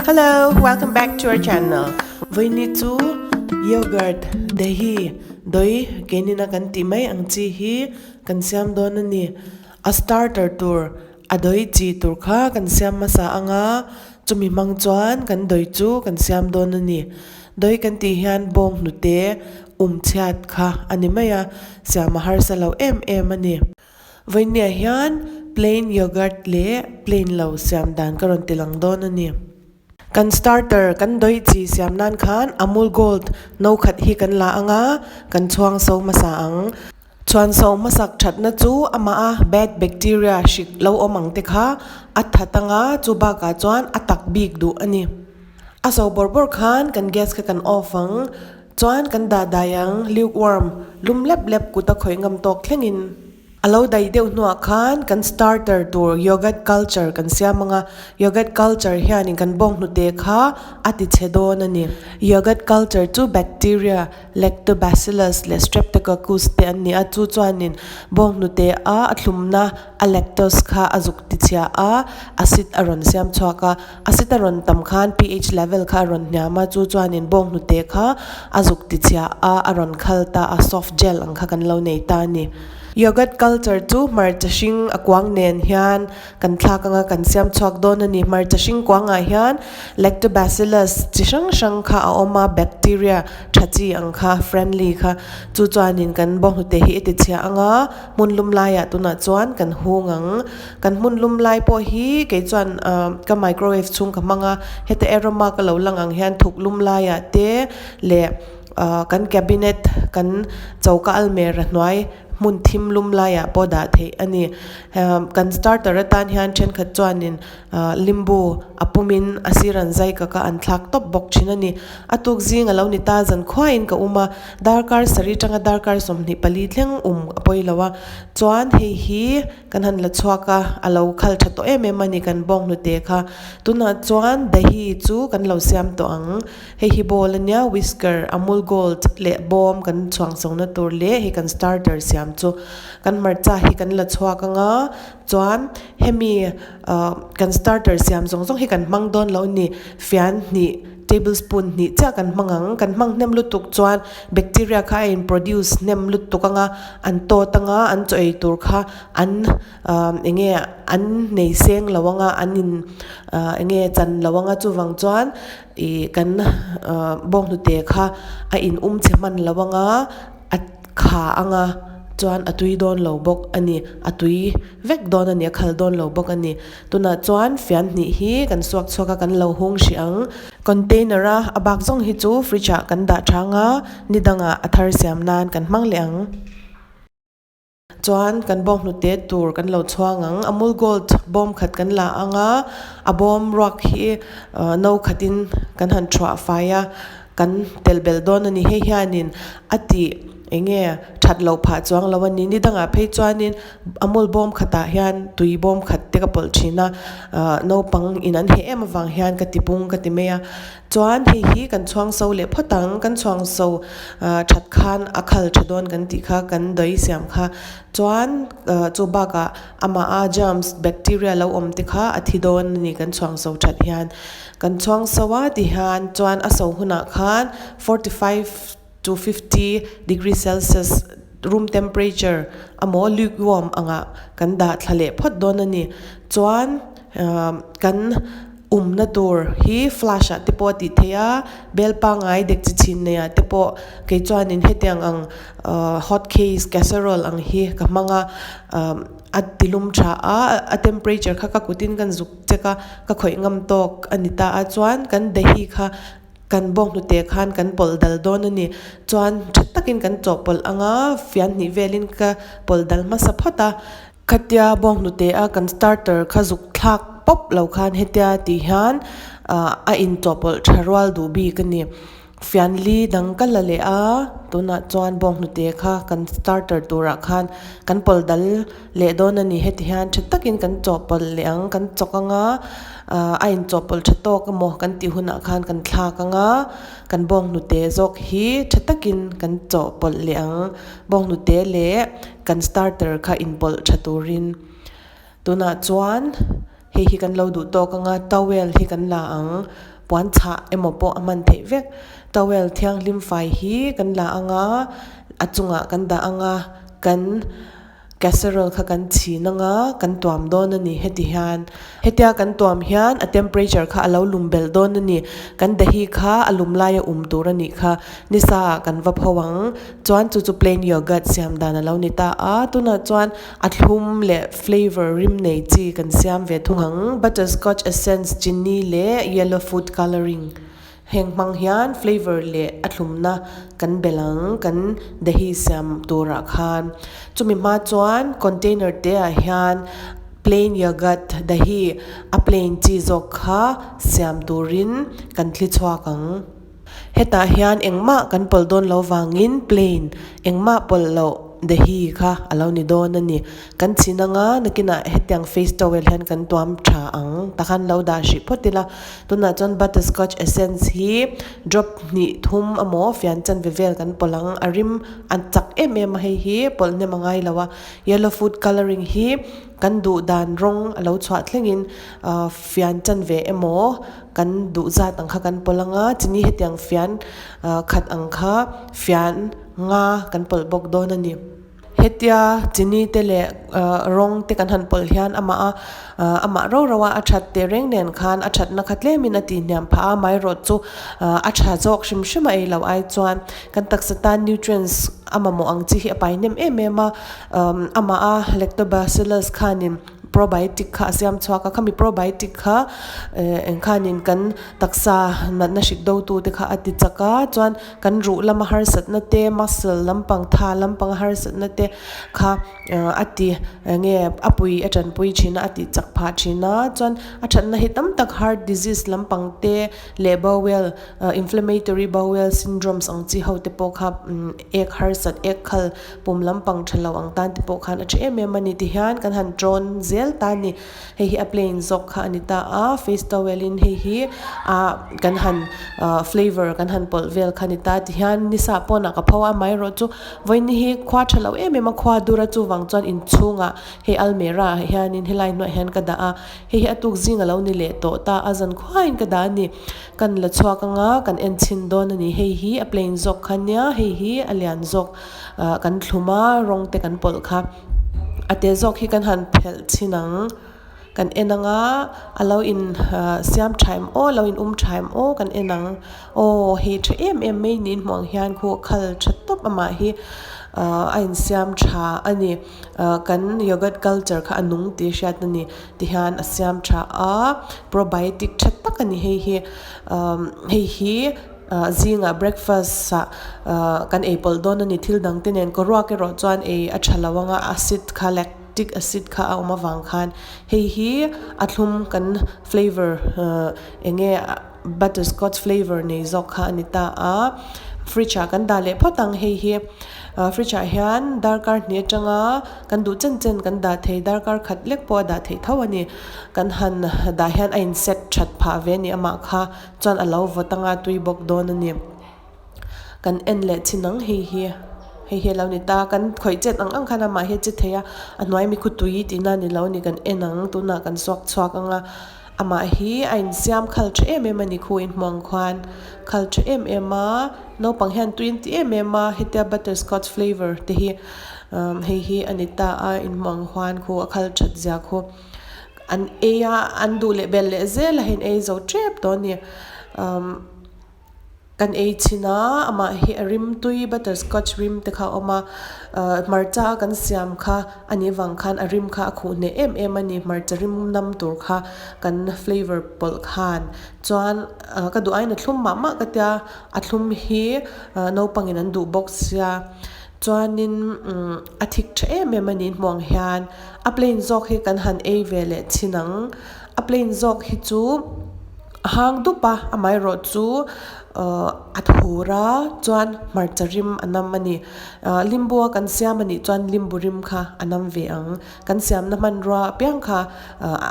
Hello, welcome back to our channel. Vawiini chu yogurt, dahi, dawi kenina kan tih mai ang chi hi kan siam dawn a ni. A starter tur, a dawi chi tur kha kan siam hmasa ang a, chumi hmang chuan kan dawi chu kan siam dawn a ni. Dawi kan tih hian bawng hnute um chhiat kha a ni mai a, siam a harsa lo em em a ni. Vawinia hian plain yogurt leh plain lo siam dan ka rawn ti lang dawn a ni. Kan starter kan dawi chi siam nan khan Amul Gold no khat hi kan la ang a, kan chhuang so hmasa ang. Chhuan so hmasak thatna chu amah a bad bacteria hrik lo awm ang te kha a that ang a, chu bakah chuan a tak bik duh a ni. A so bawrh bawrh khan kan gas kha kan off ang. Chuan kan dah dai ang, lukewarm, lum lep lep kut a khawih ngam tawk thlengin. A lo dai deuh hnuah khan kan starter tur yogurt culture kan siam ang a, yogurt culture hianin kan bawng hnute kha a ti chhe dawn a ni. Yogurt culture chu bacteria lactobacillus leh streptococcus te an ni a, chu chuanin bawng hnute a a thlumna a lactose kha a zuk ti chhia a, acid a rawn siam chhuak a. Acid a rawn tam khan pH level kha a rawn hniam a, chu chuanin bawng hnute kha a zuk ti chhia a, a rawn khal ta a, soft gel ang kha kan lo nei ta a ni. Yogurt culture chu hmarcha hring a kuang nen hian kan thlak anga kan siam chhuak dawn a ni. Hmarcha hring kuangah hian lactobacillus chi hrang hrang kha a awm a, bacteria tha chi ang kha, friendly kha, chu chuanin kan bawng hnute hi a ti chhia anga hmun lum laiah tunah chuan kan hung ang. Kan hmun lum lai pawh hi kei chuan ka microwave chhung ka hmang a, heta aroma ka lo lang ang hian thuk lum laiah te leh kan cabinet kan choka almera hnuai hmun thim lum laiah pawh dah theih a ni. Kan starter atan hian thenkhat chuanin limbu a pumin a sir an zai kak a an thlak tawp bawk thin a ni. A tuk zing a lo ni ta zan khuaiin ka um a, darkar sarih atanga darkar 24 thleng um a pawi lo a, chuan hei hi. Kan han la chhuak a, a lo khal tha tawh em em a ni kan bawng hnute kha. Tunah chuan dahi chu kan lo siam tawh ang. Hei hi bowl a nia, whisker, Amul Gold leh bawm kan chhuang chona tur leh hei kan starter siam chu. Kan hmarcha hi kan la chhuak ang a, chuan hemi ah kan starter siam zawng zawng hi kan hmang dawn lo a ni. Fian hnih, tablespoon hnih chiah kan hmang ang. Kan hmang hnem lutuk chuan bacteria kha a in produce hnem lutuk ang a. An tawt anga an chaw ei tur kha an ahh eng nge an nei seng lo anga an in ahh eng nge chan lo anga chuvang chuan ih kan ahh bawng hnute kha a in um chhe hman lo anga a kha anga chuan a tui dawn lo bawk a ni a tui vek dawn a ni a khal dawn lo bawk a ni. Tunah chuan fian hnih hi kan suak chhuak a kan lo hung hrih ang. Container a a bak zawng hi chu fridge ah kan dah thang a, ni dangah a thar siam nan kan hmang leh ang. Chuan kan bawng hnute tur kan lo chhuang ang, Amul Gold bawm khat kan la ang a, a bawm ruak hi no khatin kan han thuah fai a, kan tel belh dawn a ni. Hei hianin a tih eng nge that loh phah chuang lo a ni. Ni dangah phei chuanin Amul bawm khatah hian tui bawm khat te ka pawlh thin a, ah naupang in an heh em avang hian ka ti pung ka ti mai a. Chuan hei hi kan chhuang so leh phawt ang, kan chhuang so ah that khan a khal tha dawn kan tih kha kan dawi siam kha. Chuan ah chu bakah amah a germs bacteria lo awm te kha a thi dawn a ni kan chhuang so that hian. Kan chhuang so a ti hian chuan a so hunah khan 45 to 50 degree celsius room temperature emaw lukewarm angah kan dah thla leh phawt dawn a ni. Chuan kan umna tur hi flash ah te pawh a tih theih a, bel pangngai dek chi chhin nei ah te pawh kei chuanin hetiang ang hot case casserole ang hi ka hmang a, a tilum tha a, a temperature kha ka kutin ka zuk check a, ka khawih ngam tawk a ni ta a, chuan kan dahi kha Kan bawng hnute khan kan pawlh dal dawn a ni. Chuan tha takin kan chawhpawlh ang a, fian hnih velin ka pawlh dal hmasa phawt a. Khatia bawng hnute a kan starter kha zuk thlak pawp lo khan hetia tih hian a inchawhpawlh tha rual duh bik a ni. Fian li dang ka la leh a, tunah chuan bawng hnute kha kan starter turah khan kan pawlh dal leh dawn a ni. Heti hian tha takin kan chawhpawlh leh ang, kan chawk ang a. Ahh a inchawhpawlh tha tawk emaw kan tih hunah khan kan thlak ang a, kan bawng hnute zawk hi tha takin kan chawhpawlh leh ang. Bawng hnute leh kan starter kha inpawlh tha turin tunah chuan. Hei hi kan lo duh tawk anga towel hi kan la ang puan chhah emaw pawh a hman theih vek. Towel thianghlim fai hi kan la anga a chungah kan dah anga kan. Casserole kha kan chhin anga kan tuam dawn a ni heti hian. Hetia kan tuam hian a temperature kha a lo lum belh dawn a ni. Kan dahi kha a lum laia um tur a nih kha. Nisa ah kan va pho ang. Chuan chu chu plain yogurt siam dan a lo ni ta a. Tunah chuan a thlum leh flavour rim nei chi kan siam ve thung ang. Butterscotch essence, chini leh yellow food colouring. Heng hmang hian flavour leh a thlumna kan belh ang kan dahi siam turah khan. Chumi hma chuan container te ah hian plain yogurt dahi a plain chi zawk kha siam turin kan thli chhuak ang. Hetah hian engmah kan pawlh dawn lo vangin plain engmah pawlh loh dahi kha a lo ni dawn a ni. Kan chhin anga nakinah hetiang face towel hian kan tuam tha ang takhan lo dah hrih phawt ila. Tunah chuan butterscotch essence hi drop hnih thum emaw fian chanve vel kan pawlh ang a rim a chak em em a hei hi pawlh hnem a ngai lo a. Yellow food colouring hi kan duh dan rawng a lo chhuah thlengin ahh fian chanve emaw kan duh zat ang kha kan pawlh anga chini hetiang fian ahh khat ang kha fian nga kan pawlh bawk dawn a ni. Hetia chini te leh rawng te kan han pawlh hian amah a amah rau rau a a that teh reng nen khan a thatna kha tlemin a tihhniam phah a amaherawh chu a tha zawk hrim hrim a ei loh ai chuan kan taksa tan nutrients a mamawh ang chi hi a pai hnem em em a amah a lactobacillus khanin probiotic kha a siam chhuak a khami probiotic kha eng khanin kan taksa natna hrik do tu te kha a ti chak a chuan Kan ruh lama harsatna te, muscle lampang tha lampanga harsatna te kha a ti nge a pui a tanpui thin a, a tih chak phah thin a. Chuan a thatna hi tam tak heart disease lampang te leh bowel inflammatory bowel syndromes ang chi ho te pawh kha ek harsat ek khal pum lampang tha lo ang tan te pawh khan a tha em em a ni. Tihian kan han tawn zel ta a ni. Hei hi a plain zawk kha a ni ta a, face towel in hei hi ah kan han ah flavour kan han pawlh vel kha a ni ta tihian nisa pawnah ka pho a amaherawhchu vawiin hi khua tha lo em em a khua dur a chuvang chuan inchhungah hei almirah ah hianin helai hnuaiah hian ka dah a hei hi a tuk zing alo ni leh tawh ta a zan khuaiin ka dah a ni kan la chhuak anga kan en chhin dawn a ni hei hi a plain zawk kha nia hei hi a lian zawk ah kan thlum a rawng te kan pawlh kha. A te zawk hi kan han phelh chhin ang kan en anga a lo in ah siam tha em aw lo in um tha em aw kan en ang aw hei tha em em mai niin hmuh ang hian khu a khal tha tawp amah hi ah a insiam tha a ni ah kan yogurt culture kha a nung tih hriat a ni tihian a siam tha a probiotic tha tak a ni hei hi ah hei hi. Ah zingah breakfast ah ah kan ei pawlh dawn a ni thil dang te nen karuak erawh chuan ei a tha lo anga acid kha lactic acid kha a awm avang khan hei hi a thlum kan flavour ah eng nge butterscotch flavour nei zawk kha a ni ta a fridge ah kan dah leh phawt ang hei hi ah fridge ah hian darkar hnih atanga kan duh chen chen kan dah thei darkar khat lek pawh a dah theih tho a ni kan han dah hian a in set that phah ve a ni amah kha. Chuan a lo vawt anga tui bawk dawn a ni. Kan en leh chin ang hei hi hei hi a lo ni ta kan khawih chet ang ang khan amah hi a che thei a a hnuai mi khu tui tihna a ni lo a ni kan en ang tunah kan suak chhuak anga amah hi a insiam khal tha em em a ni khu inhmuh ang khuan khal tha em em a naupang hian tui an ti em em a hetia butterscotch flavour te hi hei hi a ni ta a inhmuh ang huan khu a khal that zia khu. An ei a, an duh leh belh leh zel a hei an ei zo tep tawh a ni. Umm kan ei chhin a, amah hi a rim tui butterscotch rim te kha a awm a, ahh hmarcha a kan siam kha a nih vang khan a rim kha a khuh hneh em em a ni hmarcha rim nam tur kha kan flavour pawlh khan. Chuan ah ka duh aiin a thlum mah mah ka tia, a thlum hi naupangin an duh bawk sia. Chuanin umm a thik tha em em a ni hmuh ang hian a plain zawk hi kan han ei ve leh chhin ang a plain zawk hi chu a hang dup a amaherawh chu A thur a, chuan hmarcha rim a nam a ni. Limbu a kan siam a nih chuan limbu rim kha a nam ve ang. Kan siamna hmanrua apiang kha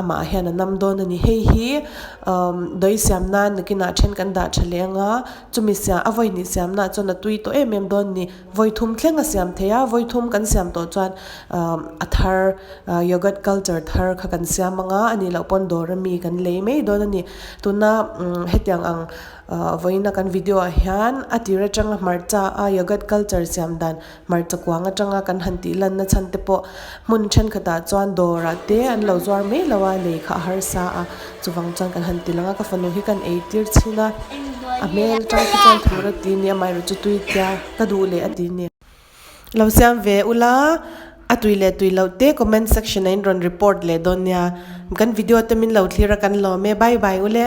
amah hian a nam dawn a ni. Hei hi dawi siam nan nakinah then kan dah tha leh ang a, chumi siam a vawi hnih siamnaah chuan a tui tawh em em dawn a ni. Vawi thum thleng a siam thei a, vawi thum kan siam tawh chuan a thar yogurt culture thar kha kan siam ang a, a nih loh pawn dawr ami kan lei mai dawn a ni. Tuna hetiang ang vawiina kan video ah hian a tir atanga hmarcha a yogurt culture siam dan hmarcha kuang atanga kan han tih lanna chhan te pawh hmun thenkhatah chuan dawrah te an lo zuar mai lo a, lei kha a harsa a, chuvang chuan kan han ti lang a, ka fanu hi kan ei tir chhin a, a hmel atang te chuan thur a ti nia amaherawhchu chu tui tia ka duh leh a ti ni. Lo siam ve ula, a tui leh tui loh te comment section ah in rawn report leh dawn nia. Kan video te min lo thlir a kan lawm e, bye bye ule.